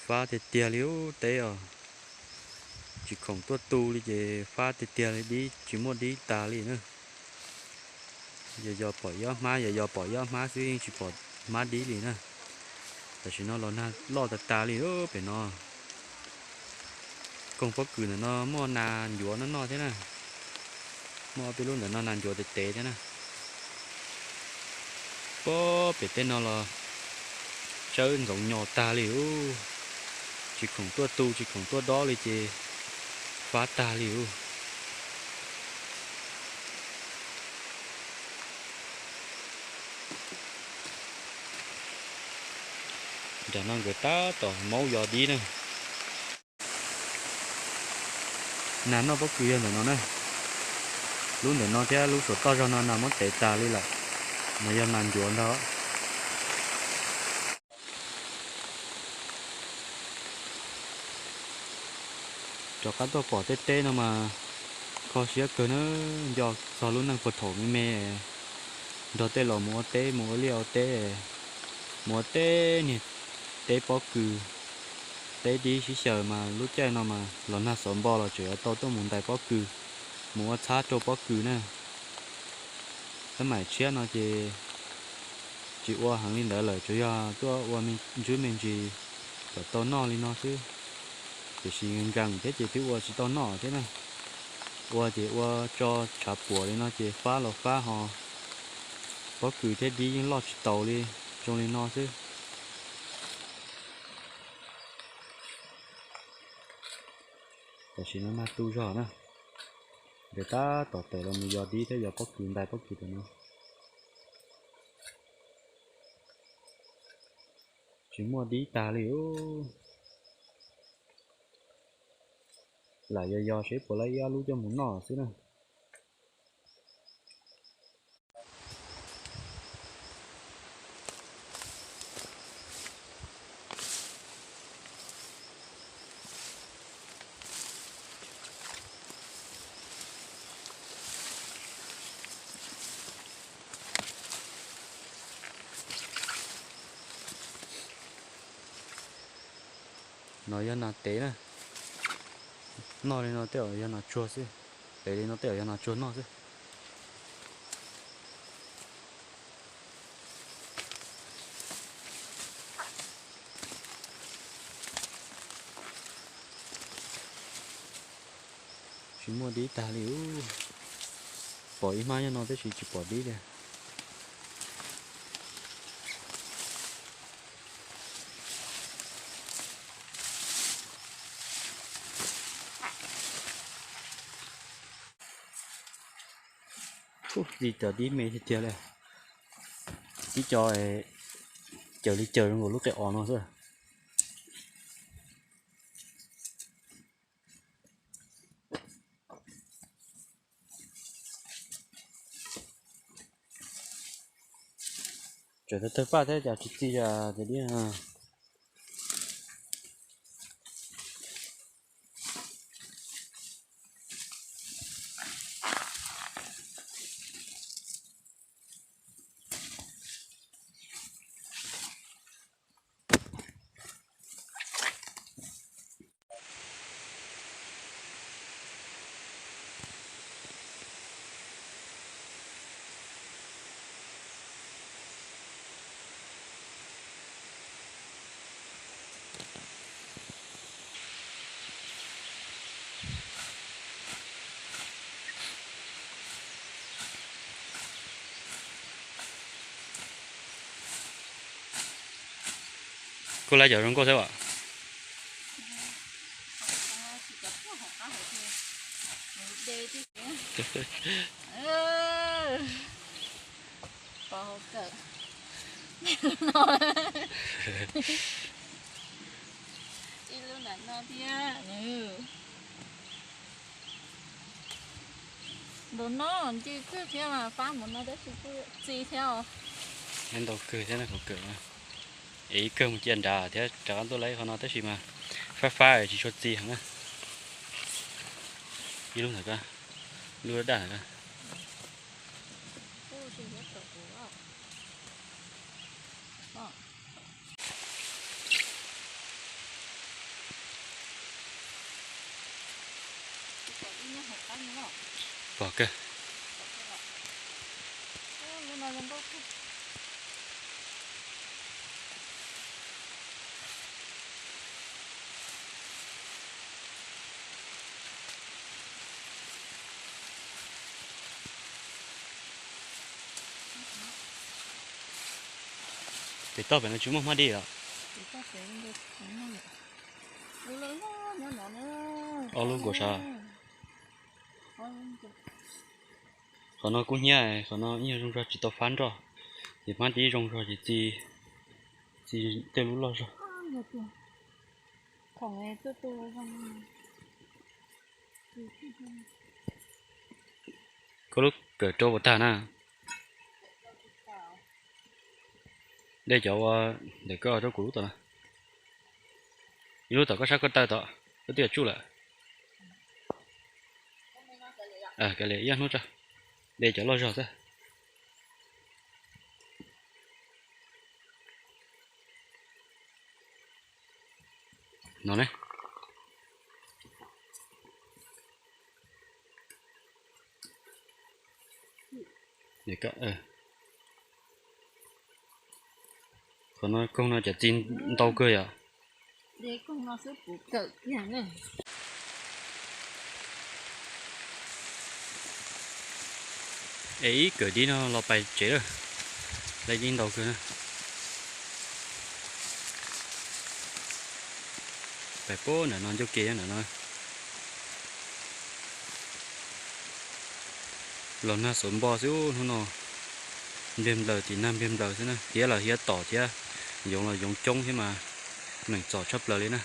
Fab tiag tiag li ub teb os. Tsis khoom tuaj tu li ces fab tiag tiag li, dib tsis muaj dib tag li na. Yog yog pom ib ob hmab, yog yog pom ib ob hmab xwb yeej tsis pom hmab dib li na. Tam sim no los nag loj tag tag li pem no. Koog pob kws ntawm no muaj nas ncuav noj noj thiab na. Muaj ob peb lub ntawm no nas ncuav tes tes thiab na. Pob pem tej no los tsawb ntxoov nyos tag li ub. Tsis khoom tuaj tu tsis khoom tuaj dob li ces fab tag li ub. Nram no nkawd tab tom maub yos dib na. Nas noj pob kws yog ntawm no na. Lub ntawm no thiab lub saum toj zog no nas muab tev tas li lawm. Mas yog nas ncuav ntag. Rov qab tuaj pom tej teb no mas kho siab kawg na. Nco txog lub neej puag thaum me me, nrog tej laus mus ua teb, mus ua liaj ua teb, mus ua teb niag teb pob kws, teb dib sib xyaw mas lub caij no mas los nag xov npo los tseem yuav tau tuaj mus ntais pob kws, mus ua txhab rau pob kws na. Tab maim tshiab no ces tsis ua heev li ntawd lawm, tsuas yog tuaj ua me ntsis me ntsis kom tau noj li no xwb. Tiam sis nkees thiab ces twb ua tsis tau noj thiab na. Ua ces ua tso tshav puam li no ces fab los fab ho, pob kws thiab dib yeej loj tsis taus li, zoo li no xwb. Tam sim no nag tu zog na, nkawd tab tom tawm los mus yos dib thiab yos pob kws ntais pob kws tam no. Tsis muaj dib tag li ub. Lam yos yos seb puas laib ib ob lub coj mus noj xwb na. No yog nas tev na. Noj li no tej zaum yog nas tsuag xwb. Tev li no tej zaum yog nas tsuag noj xwb. Tsis muaj dib tag li ub. Pom ib hmab nyob no tab sis tsis pom dib li. Ub, li cov dib me tiag tiag li. Tib co caws li caws zoo nkaus lub qe os no xwb. Tseem tawg tawg paj thiab cas tsis txi li dib. Kuj laib cov zoo nkauj thiab as. Ib lub ntawm no thiab. Npaum no ncig kawg thiab mas, fab npaum no tab sis kuj txi thiab os. Ntau kawg thiab na, qhov kawg. Es ib kawg mus cia nrad thiab rov qab tuaj laib qhov no tab sis mas fab fab tsis tshua txi heev na. Ib lub ntawm ko, lub daj ntawm ko. Ub, tsis yog tau kuv os. Os. Pom kawg. Pem toj pem no tsis muaj hmab dib los? Ob lub nkaus sav. Qhov no kub hnyiab, qhov no ib nyuag zoo zog tsis tau fab nroj, ces hmab dib zoo zog ces txi, txi tej lub loj zog. Koj lub kawm rau puas tag na? De cov ua ntawm koj rau kuv lub tom no. Ib lub tom koj sab koj taw tom, koj twb yuav tsuj lawm. Kav liam ib ob hnub tso, de cov loj zog xwb. No ne. Qhov no koog no cov txiv ntau kawg yom. Es ib kawm dib no los pais tsev lawm, lawv dib ntau kawg na. Pais puag nram no ncauj ke nram no. Los nag xuav npo xwb hnub no, npliag nplaws tim nag npliag nplaws xwb na, hiav los hiav tom thiab, yoov los yoov coob thiab mas meem txom tshaj plaws li na.